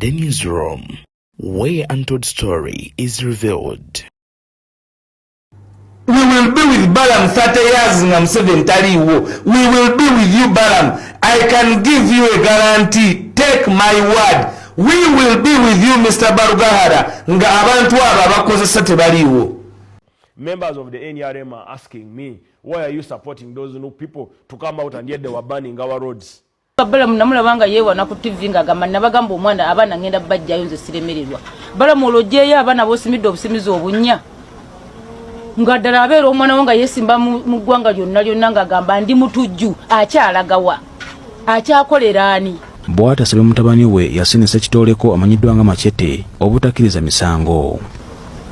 The Newsroom, where untold story is revealed. We will be with Balaam 30 years nga Museveni taliiwo. We will be with you, Balaam. I can give you a guarantee. Take my word. We will be with you, Mr. Barugahara, nga abantu abo abakozesa tebaliiwo. Members of the NRM are asking me, why are you supporting those new people to come out and yet they were burning our roads? Balamu namulaba nga yeewana ku TV ng'agamba, nabagamba omwana abaana ngenda bajjayo, nze siremererwa. Balamu, olwo oggyeyo abaana b'osimidde obusimizi obunnya, nga ddala abeera omwana wo nga yeesimba mu ggwanga lyonna lyonna ng'agamba ndi mutujju, akyalagawa, akyakolera ani? Bw'ati asabye mutabani we Yasini Ssekitoleko amanyiddwa nga Machete obutakkiriza misango.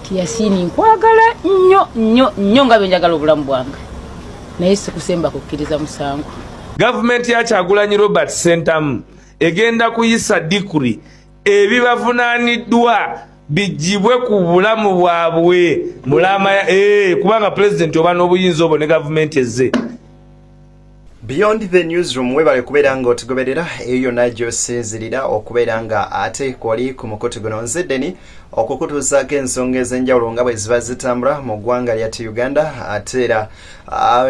Ti Yasini, nkwagala nnyo nnyo nnyo nga bwe njagala obulamu bwange, naye sikusemba kukkiriza musango. Gavumenti ya Kyagulanyi Robert Sentamu egenda kuyisa decree, ebibavunaaniddwa bijjibwe ku bulamu bwabwe mulama, kubanga pulezidenti oba n'obuyinza obwo ne gavumenti ezze. Beyond the Newsroom, webale kubeera nga otugoberera eyo yonna gy'osinzirira okubeera nga ate kwoli ku mukutu guno. Nze Deni, okukutuusaako ensonga ez'enjawulo nga bwe ziba zitambula mu ggwanga lyattu Uganda, ate era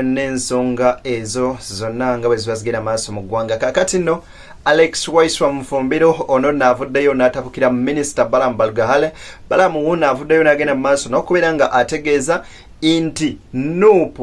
n'ensonga ezo zonna nga bwe ziba zigenda maaso mu ggwanga. Kaakati nno Alex Waiswa Mufumbiro ono naavuddeyo n'atabukira Minisita Balaam Barugahara. Balaam wuno avuddeyo n'agenda mu maaso n'okubeera nga ategeeza nti NUP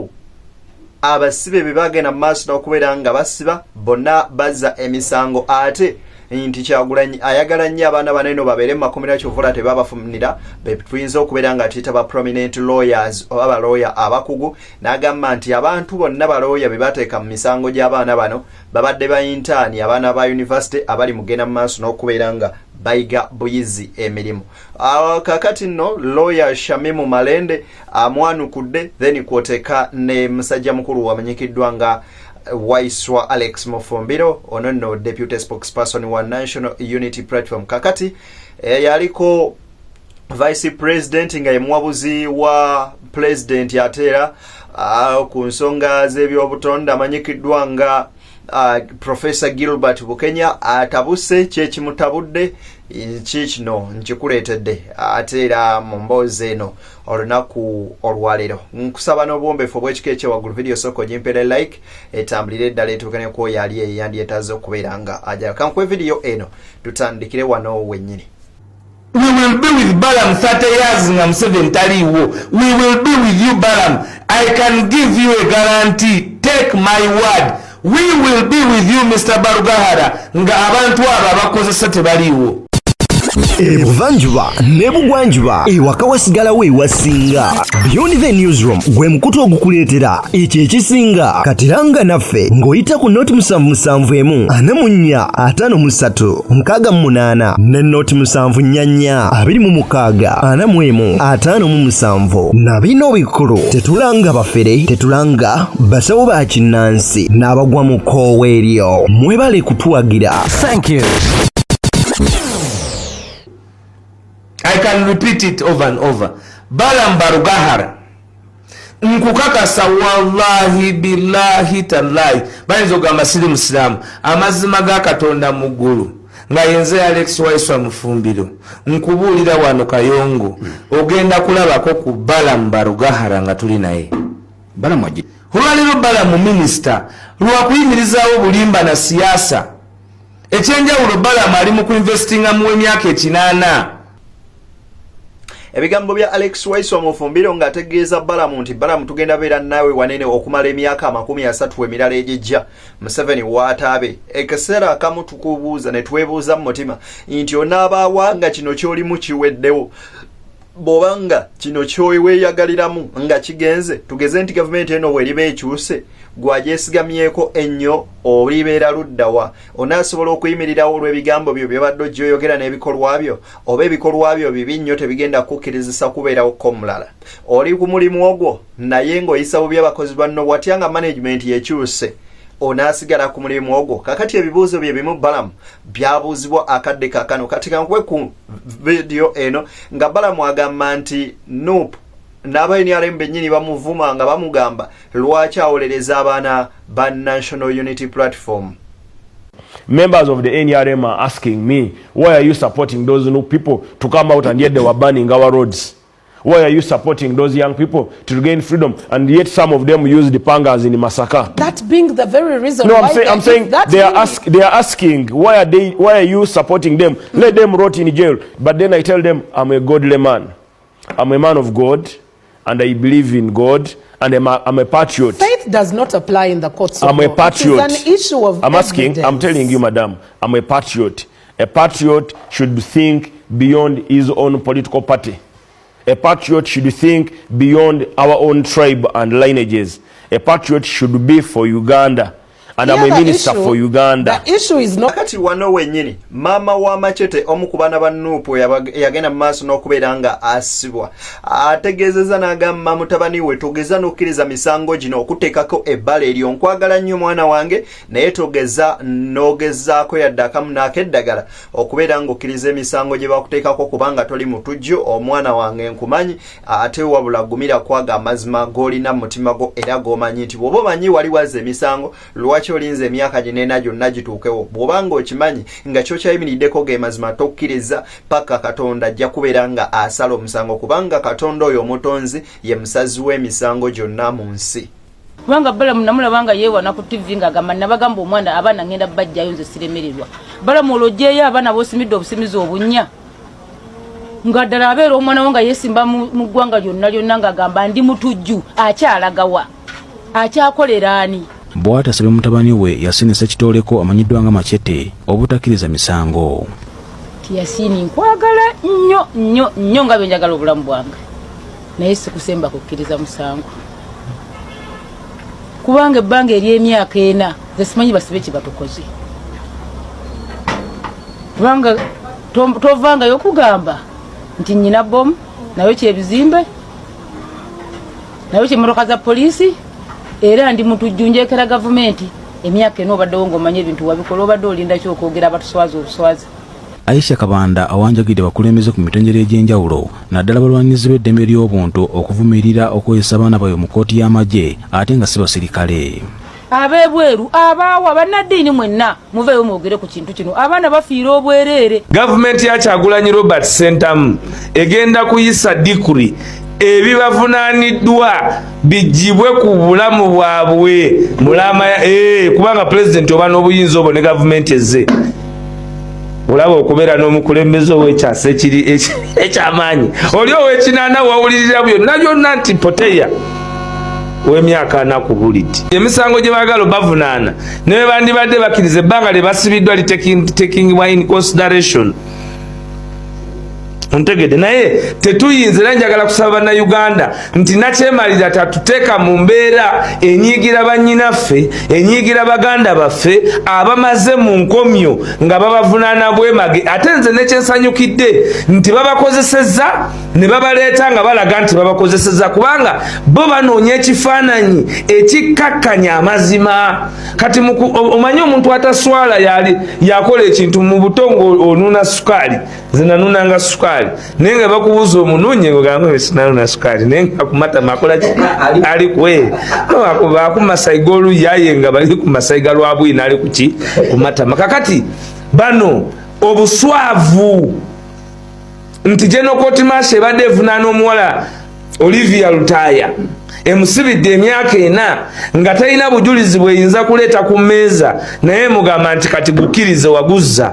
abasibe be bagenda mu maaso n'okubeera nga basiba bonna bazza emisango, ate nti Kyagulanyi ayagala nnyo abaana bano eno babeere mu makomera, kyovula tebabafunira be tuyinza okubeera nga tuyita ba prominent lawyers oba balooya abakugu. N'agamba nti abantu bonna balooya be bateeka mu misango gy'abaana bano babadde ba intern, abaana ba university abali mugenda mu maaso n'okubeera nga bayiga buyizi emirimu. Kakati nno lawyer Shamimu Malende amwanukudde, then kwoteka ne musajja mukulu wamanyikiddwa nga Waiswa Alex Mufumbiro, ono nno deputy spokesperson wa National Unity Platform. Kakati yaliko vice president nga ye muwabuzi wa president, ate era ku nsonga z'ebyobutonde amanyikiddwa nga Professor Gilbert Bukenya atabuse. Kyekimutabudde kikino nkikuleetedde ate era mu mboozi eno olunaku olwaleero. Nkusaba n'obuwombeefu obw'ekika ekyewaggulu, vidiyo sooka ogimpeere like, etambulire eddala etuukane ku oyo ali eyo yandyetaaze okubeera nga ajala. Kankuwe vidiyo eno, tutandikire wano wennyini. We will be with Balaam 30 years nga Museveni taliiwo. We will be with you, Balaam. I can give you a guarantee. Take my word. We will be with you, Mr. Barugahara, nga abantu abo abakozesa tebaliiwo. Ebuvanjuba n'ebugwanjuba, ewaka wasigalawo ewasinga. Beyond the Newsroom gwe mukutu ogukuleetera ekyo ekisinga. Katiranga naffe ng'oyita ku 077 44 53 68 ne 074 26 41 57. Na bino bikulu: tetulanga bafere, tetulanga basawo ba kinnansi n'abagwa mu kkoowa eryo. Mwebale kutuwagira. Thank you. I can repeat it over and over. Balaam Barugahara, nkukakasa, wallahi billahi tallahi, bayinza okugamba siri musiraamu, amazima ga Katonda mu ggulu nga yenze Alex Waiswa Mufumbiro nkubuulira wano Kayongo, ogenda kulabako ku Balaam Barugahara nga tuli naye. Balamu agi. Olwaleero Balamu minisita lwakuyimirizaawo bulimba na siyaasa. Ekyenjawulo, Balamu ali mu kuinvestinga mu emyaka 80. Ebigambo bya Alex Waiswa Mufumbiro ng'ategeeza Balamu nti Balamu, tugenda beera naawe wanene okumala emyaka 30 emirala egijja Museveni waataabe. Ekiseera akamu tukubuuza ne twebuuza mu mutima nti onaabaawa nga kino ky'olimu kiweddewo? Bw'obanga kino kyoweeyagaliramu nga kigenze, tugeze nti gavumenti eno bweriba ekyuse, gwagyesigamyeko ennyo, olibeera luddawa? Onaasobola okuyimirirawo olw'ebigambo byo byobadde ojja oyogera n'ebikolwa byo, oba ebikolwa byo bibi nnyo tebigenda kukkirizisa kubeerawo ko mulala? Oli ku mulimu ogwo naye ng'oyisa bubi abakozi banno, watya nga management yekyuse? Onaasigala ku mulimu ogwo? Kakati ebibuuzo bye bimu Balamu byabuuzibwa akadde kakano. Kati kankuwe ku vidiyo eno nga Balamu agamba nti NUP n'aba NRM bennyini bamuvuma nga bamugamba lwaki awolereza abaana ba National Unity Platform. Members of the NRM are asking me, why are you supporting those new people to come out and yet they were burning our roads? Why are you supporting those young people to gain freedom and yet some of them used the pangas in Masaka? That being the very reason No, why I'm saying, I'm saying that they are, they are asking, why are you supporting them? Let them rot in jail. But then I tell them, I'm a godly man. I'm a man of God and I believe in God and I'm a patriot. Faith does not apply in the courts of I'm a law. patriot. It is an issue of I'm asking, I'm evidence. telling you, madam, I'm a patriot. A patriot should think beyond his own political party. A patriot should think beyond our own tribe and lineages. A patriot should be for Uganda. And The I'm a other minister issue- for Uganda. The issue is not Kati wano wennyini maama wa Machete, omu ku baana ba NUP eyagenda mu maaso n'okubeera nga asibwa, ategeezezza n'agamba mutabani we, "Togeza n'okkiriza misango gino okuteekako ebbala eryo. Nkwagala nnyo mwana wange, naye togeza n'ogezaako yadde akamu n'akeddagala okubeera ng'okkiriza emisango gye bakuteekako, kubanga toli mutujju omwana wange, nkumanyi. Ate wabula gumira kwaga amazima g'olina mu mutima gwo era g'omanyi nti bw'oba omanyi wali wazza emisango, lwaki olinza emyaka gineena gyonna gituukewo? Bw'obanga okimanyi nga kyokyayimiriddeko ge mazima, tokkiriza paka Katonda ajja kubeera nga asala omusango, kubanga Katonda oyo omutonzi ye musazi w'emisango gyonna mu nsi." Kubanga Balamu namulaba nga yeewana ku TV ng'agamba, "Nabagamba omwana abaana ngenda bajjayo, nze siremererwa." Balamu, olwo oggyeyo abaana b'osimidde obusimizi obunnya, nga ddala abeera omwana wo nga yeesimba mu ggwanga lyonna lyonna ng'agamba ndi mutujju, akyalagawa? Akyakolera ani? Bw'ati asabye mutabani we Yasini Ssekitoleko amanyiddwa nga Machete obutakkiriza misango. Ti Yasiini, nkwagala nnyo nnyo nnyo nga bwe njagala obulamu bwange, naye sikusemba kukkiriza musango, kubanga ebbanga ery'emyaka 4 ze simanyi basibe kye batukoze, kubanga tovangayo okugamba nti nyina bomu nayo kyebizimbe nayo kyemmotoka za poliisi, era ndi mutujju, njekera gavumenti. Emyaka 4 obaddewo ng'omanyi ebintu wabikola, obadde olinda ki okwogera abatuswaza obuswaza? Aisha Kabanda awanjagidde abakulembeze ku mitendera egy'enjawulo, naddala balwanirizi b'eddembe ly'obuntu, okuvumirira okukozesa abaana baabwe mu kkooti y'amagye ate nga si basirikale. Ab'ebweru, abaawa, bannaddiini, mwenna muveeyo mwogere ku kintu kino. Abaana bafiira obwereere. Gavumenti ya Kyagulanyi Robert Sentamu egenda kuyisa decree, ebibavunaaniddwa bijjibwe ku bulamu bwabwe mulama, kubanga pulezidenti oba n'obuyinza obwo ne gavumenti ezze olaba okubeera n'omukulembeze ow'ekyasa ekiri ekyamaanyi oli ow'ekinaana wawulirira byonna byonna nti poteya w'emyaka 40 ku bulidi. Emisango gye baagala obavunaana ne bwe bandibadde bakkiriza ebbanga lye basibiddwa litekingibwa in consideration, ontegedde? Naye tetuyinza. Era njagala kusaba Bannayuganda nti nakyemalira tatuteeka mu mbeera enyiigira bannyinaffe, enyiigira baganda baffe abamaze mu nkomyo nga babavunaana bwemage. Ate nze nekyensanyukidde nti babakozesezza ne babaleeta nga balaga nti babakozesezza, kubanga bo banoonya ekifaananyi ekikkakkanya amazima. Kati omanyi omuntu ataswala yali yakola ekintu mu buto ng'onuna sukaali. Nze nanunanga sukaali, naye nga bakubuuza omununye, ogamba sinanuna sukaali, naye nga kumatama akola ki? Ali kwe akumasayi g'oluyaye nga bali ku masayi ga lwabwina, ali kuki kumatama. Kakati bano obuswavu nti General Court Martial ebadde evunaana omuwala Olivia Lutaaya, emusibidde emyaka 4 nga talina bujulizi bweyinza kuleeta ku mmeeza, naye mugamba nti kati gukkirize waguzza.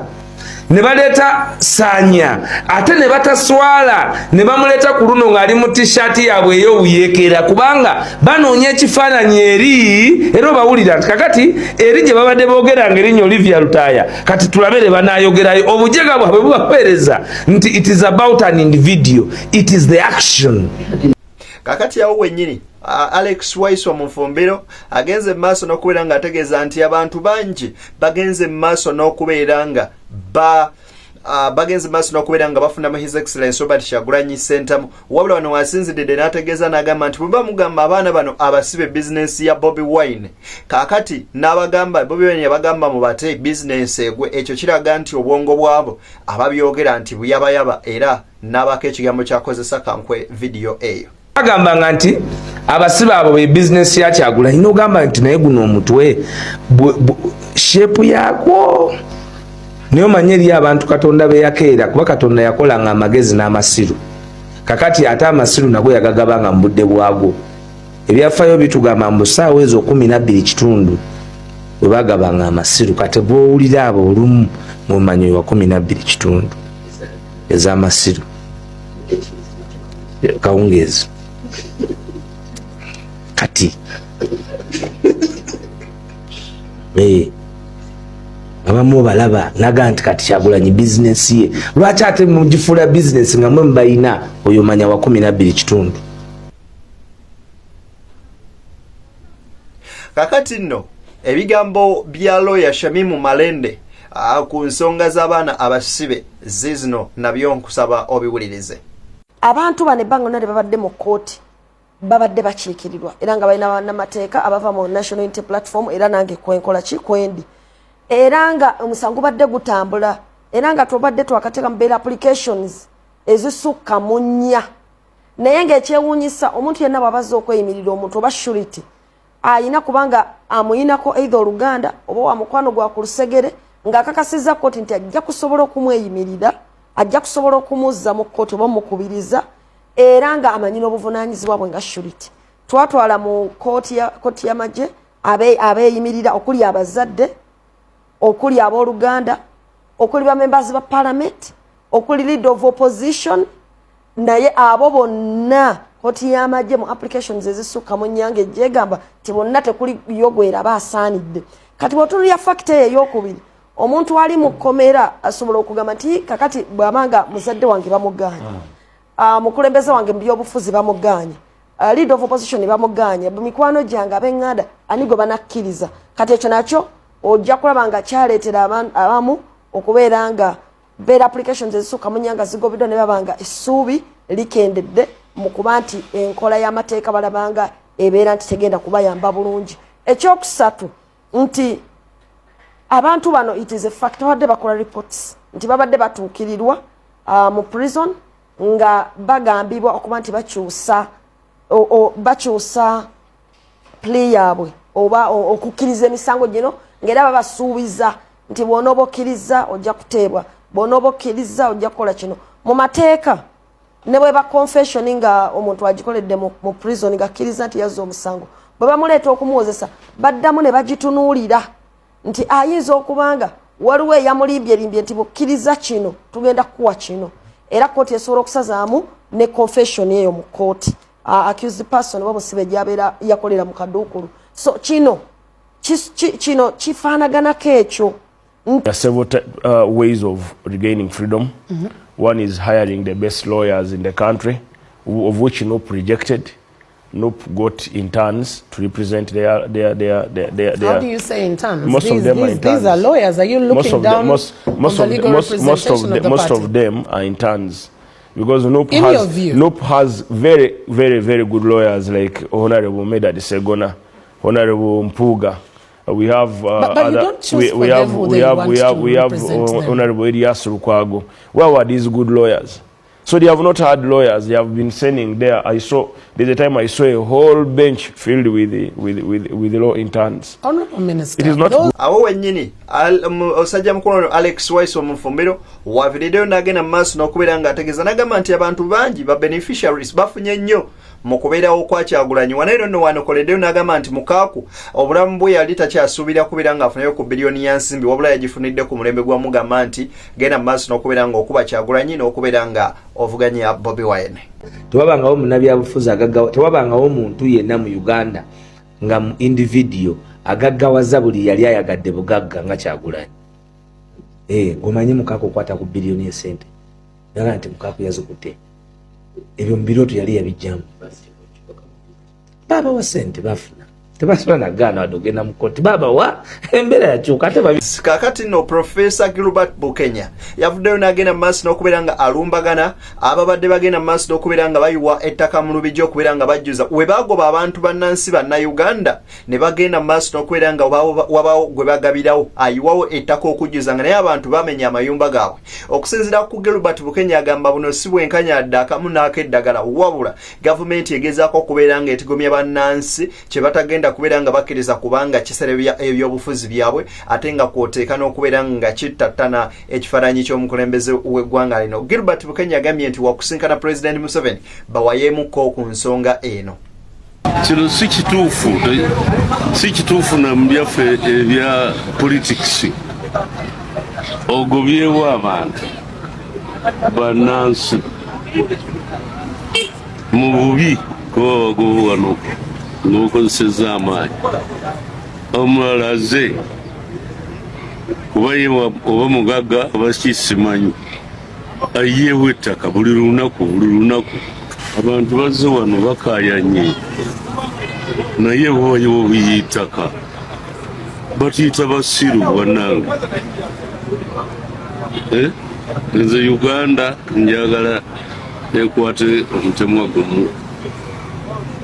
Ne baleeta Saanya, ate ne bataswala ne bamuleeta ku luno ng'ali mu tishaati yaabwe ey'obuyeekera, kubanga banoonya ekifaananyi eri. Era obawulira nti kakati eri gye babadde boogera nga erinnya Olivia Lutaaya, kati tulabe le banaayogerayo. Obujega bwabwe bubaweereza nti it is about an individual, it is the action. Kakati awo wennyini Alex Waiswa mu nfumbiro agenze mu maaso n'okubeera ng'ategeeza nti abantu bangi bagenze mu maaso n'okubeera nga ba bagenze maaso n'okubeera nga bafunamu His Excellence Robert Kyagulanyi Sentamu. Wabula wano wasinzidde n'ategeeza n'agamba nti bwe mugamba abaana bano abasibe bizinensi ya Bobi Wine, kaakati n'abagamba Bobi Wine yabagamba mubate bizinensi egwe, ekyo kiraga nti obwongo bwabo ababyogera nti buyabayaba, era n'abako ekigambo kyakozesa. Kankwe vidiyo eyo. Agambanga nti abasibe abo be bizinesi ya Kyagulanyi, n'ogamba nti naye guno omutwe shape yaagwo. Naye omanye eriyo abantu Katonda be yakeera, kuba Katonda yakolanga amagezi n'amasiru. Kakati ate amasiru nago yagagabanga mu budde bwagwo. Ebyafaayo bitugamba mbu ssaawa ezo 12:15 bwe bagabanga amasiru. Kati bw'owulira abo olumu ng'omanya oyo wa 12:15 ez'amasiru kawungeezi. Kati abamu obalaba naga nti kati Kyagulanyi bizinesi ye, lwaki ate mugifuula bizinesi nga mwe mubayina? Oyo manya wa 12:15. Kakati nno ebigambo bya lawyer Shamimu Malende ku nsonga z'abaana abasibe zizino nabyo nkusaba obiwulirize. Abantu bano ebbanga lyonna babadde mu kkooti, babadde bakiikirirwa era nga balina bannamateeka abava mu National Unity Platform, era nange kwenkola ki kwendi, era nga omusango gubadde gutambula, era nga tubadde twakateeka mu bail applications ezisukka mu nnya. Naye ng'ekyewuunyisa, omuntu yenna bw'abazza okweyimirira, omuntu oba surety ayina kubanga amuyinako either oluganda oba wa mukwano gwa ku lusegere, ng'akakasizza kkooti nti ajja kusobola okumweyimirira, ajja kusobola okumuzza mu kkooti oba omukubiriza, era nga amanyi n'obuvunaanyizibwa bwe nga surety. Twatwala mu kooti y'amagye abeeyimirira, okuli abazadde, okuli abooluganda, okuli bamembers ba parliament, okuli leader of opposition. Naye abo bonna kooti y'amagye mu applications ezisukka mu nnyanga ejjegamba nti bonna tekuli yogwera baasaanidde. Kati bw'otunulya factor eyo eyokubiri, omuntu ali mu kkomera asobola okugamba nti kakati bw'abanga muzadde wange bamugaanye, mukulembeze wange mu byobufuzi bamugaanye, leader of opposition bamugaanye, mikwano gyange ab'eŋŋanda, ani gwe banakkiriza? Kati ekyo nakyo ojja kulaba nga kyaleetera abamu okubeera nga bail applications ezisukka mu nnya nga zigobeddwa, ne baba nga essuubi likendedde mu kuba nti enkola y'amateeka balabanga ebeera nti tegenda kubayamba bulungi. Ekyokusatu nti abantu bano, it is a fact, babadde bakola reports nti babadde batuukirirwa mu prison nga bagambibwa okuba nti bakyusa plea yaabwe oba okukkiriza emisango gino, ng'era babasuubiza nti bw'onooba okkiriza ojja kuteebwa, bw'onooba okkiriza ojja kukola kino. Mu mateeka, ne bweba confession nga omuntu agikoledde mu prison ng'akkiriza nti yazza omusango, bwe bamuleeta okumuwozesa baddamu ne bagitunuulira nti ayinza okuba nga waliwo eyamulimbyerimbye nti bukkiriza kino tugenda kukuwa kino, era kooti esobola okusazaamu ne confession eyo mu kooti, accused person oba musibe gyabeera yakolera mu kaduukulu. So kino kifaanaganako ekyo. There are several ways of regaining freedom. One is hiring the best lawyers in the country, of which NUP rejected. NUP got interns to represent their How do you say interns? Most These, of them are interns. These are lawyers. Are you Most looking of them, down most on the of legal most of representation of the most party? of them are interns because NUP In your has view? NUP has very, very, very good lawyers like Honorable Medad Segona, Honorable Mpuga. We have But you don't choose for we them have who we they have want we have to we have represent them. Honorable Elias Lukwago. Where were these good lawyers? So they have not had lawyers. They have been sending there. I saw there's a time I saw a whole bench filled with the, with the law interns. Honorable Minister, It is not those good. Awo wennyini omusajja mukulu ono Alex Wise omufumbiro waviriddeyo n'agenda mu maaso n'okubeera ng'ategeeza n'agamba nti abantu bangi ba beneficiaries bafunye nnyo mu kubeerawo kwa Kyagulanyi. Wano eno nno wanokoleddeyo n'agamba nti mukaaku obulamu bwe yali takyasuubira kubeera ng'afunayo ku biliyoni ya nsimbi, wabula yagifunidde ku mulembe gwamugamba nti genda mu maaso n'okubeera ng'okuba Kyagulanyi n'okubeera nga ovuganya Bobi Wine. Tewabangawo munnabyabufuzi agaggawa, tewabangawo muntu yenna mu Uganda nga mu individual agaggawaza buli yali ayagadde bugagga nga Kyagulanyi. Ng'omanyi mukaaku okwata ku biliyoni esente naga nti mukaaku yazikutte, ebyo mu birooto yali yabijjamu. Baabawa sente bafuna. Tebasobola nagaana wadde ogenda mu kkooti babawa embeera yakyuka ate babi Kakati nno Profesa Gilbert Bukenya yavuddeyo n'agenda mu maaso n'okubeera nga alumbagana ababadde bagenda mu maaso n'okubeera nga bayiwa ettaka mu Lubigi okubeera nga bajjuza we baagoba abantu bannansi Bannayuganda ne bagenda mu maaso n'okubeera nga wabaawo gwe bagabirawo ayiwawo ettaka okujjuza nga naye abantu bamenya amayumba gaabwe. Okusinziira ku Gilbert Bukenya agamba buno si bwenkanya dda akamu n'akeddagala, wabula gavumenti egezaako okubeera nga etigomya bannansi kye batagenda kubeera nga bakkiriza kubanga kiserebya ebyobufuzi byabwe ate nga kwoteeka n'okubeera nga kittattana ekifaananyi ky'omukulembeze w'eggwanga lino. Gilbert Bukenya agambye nti wakusinkana Pulezidenti Museveni bawayeemukko ku nsonga eno. Kino si kituufu, si kituufu na mu byaffe ebya politikisi. Ogobyewo abantu bannansi mu bubi kuba bagoba wano ng'okozesezza amaanyi. Omulala aze kuba ye oba mugagga oba ki simanyi, ayiyeewo ettaka buli lunaku buli lunaku. Abantu bazze wano bakaayanye naye bo bayiwa obuyiyi ttaka, batuyita basiru bannange. Eh? Nze Uganda njagala ekwate omutemwa gumu,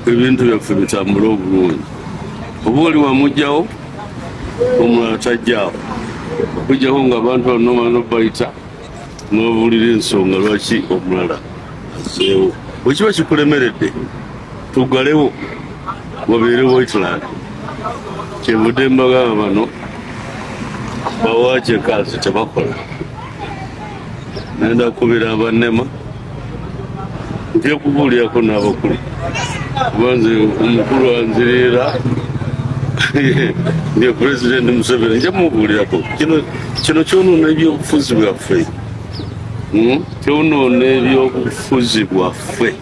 ebintu byaffe bitambule obulungi. Oba oli wamugjawo omulala tajjaawo, okujjako nga abantu bano nomala nobayita nobuulira ensonga lwaki omulala azeewo. Bwe kiba kikulemeredde tuggalewo wabeere whiteland. Kyenvudde mbagamba bano bawakyekazi tebakola. Nenda kubira abannema nja kubuulirako n'abakulu, kuba nze omukulu anziriira nge Pulezidenti Museveni, nja mubuulirako kino. Kino kyonoona ebyobufuzi bwaffe, Kyonoona ebyobufuzi bwaffe,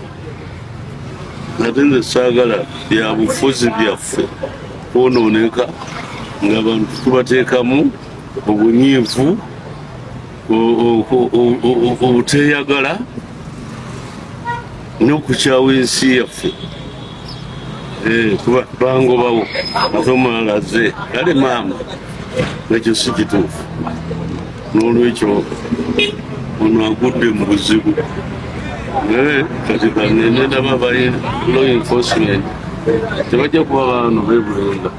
ate nze saagala byabufuzi byaffe kwonooneka ng'abantu tubateekamu obunyiivu, obuteeyagala n'okukyawa ensi yaffe. Eh, kuba bangobawo ate omulala azze, kale maama ekyo si kituufu. N'olwekyo ono agudde mu buzibu. Naye kati kangende ndaba ba law enforcement tebajja kuba baano bebulenga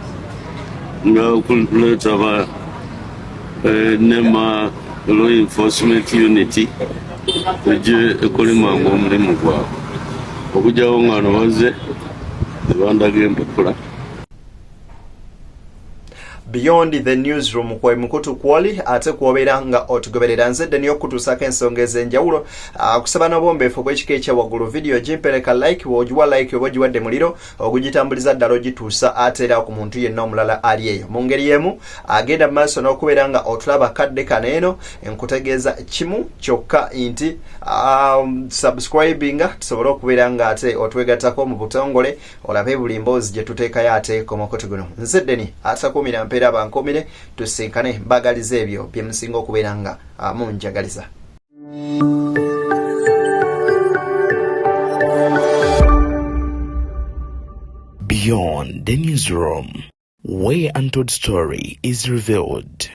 nga okuleeta ba nema law enforcement unit ejje ekole mangu omulimu gwabwe, okugyawo nga no bazze ne bandaga empapula. Beyond the Newsroom kwe mukutu kwoli ate kwobeera nga otugoberera. Nze Deni okutuusako ensonga ez'enjawulo. Kusaba n'obwombeefu obw'ekika ekya waggulu, vidiyo gimpereka like, bw'ogiwa like oba ogiwadde muliro ogugitambuliza ddala ogituusa ate era ku muntu yenna omulala ali eyo. Mu ngeri y'emu agenda mu maaso n'okubeera nga otulaba kadde kano eno, nkutegeeza kimu kyokka nti subscribinga tusobole okubeera nga ate otwegattako mu butongole, olabe buli mboozi gye tuteekayo ate ku mukutu guno. Nze Deni atakuumira mpeera, bankuumire tusinkane, mbagaliza ebyo bye musinga okubeera nga munjagaliza. Beyond the Newsroom, where untold story is revealed.